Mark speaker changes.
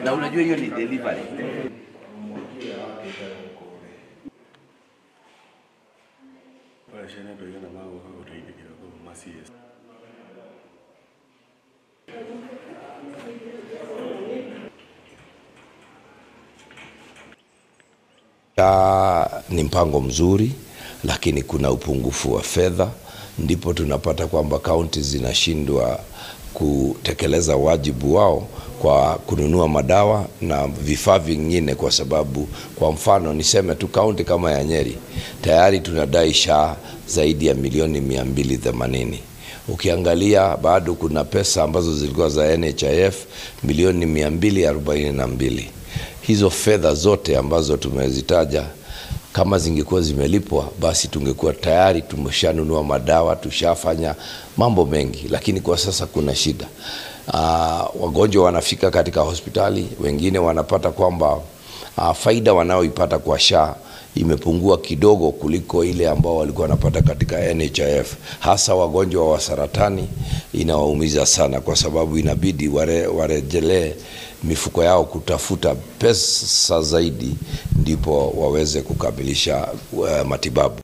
Speaker 1: Na unajua hiyo ni delivery.
Speaker 2: Ni mpango mzuri, lakini kuna upungufu wa fedha, ndipo tunapata kwamba kaunti zinashindwa kutekeleza wajibu wao kwa kununua madawa na vifaa vingine, kwa sababu kwa mfano niseme tu kaunti kama ya Nyeri tayari tunadai SHA zaidi ya milioni 280. Ukiangalia bado kuna pesa ambazo zilikuwa za NHIF milioni 242. Hizo fedha zote ambazo tumezitaja kama zingekuwa zimelipwa, basi tungekuwa tayari tumeshanunua madawa, tushafanya mambo mengi, lakini kwa sasa kuna shida. Wagonjwa wanafika katika hospitali, wengine wanapata kwamba faida wanaoipata kwa SHA imepungua kidogo kuliko ile ambao walikuwa wanapata katika NHIF. Hasa wagonjwa wa saratani inawaumiza sana, kwa sababu inabidi warejelee mifuko yao kutafuta pesa zaidi ndipo waweze kukamilisha matibabu.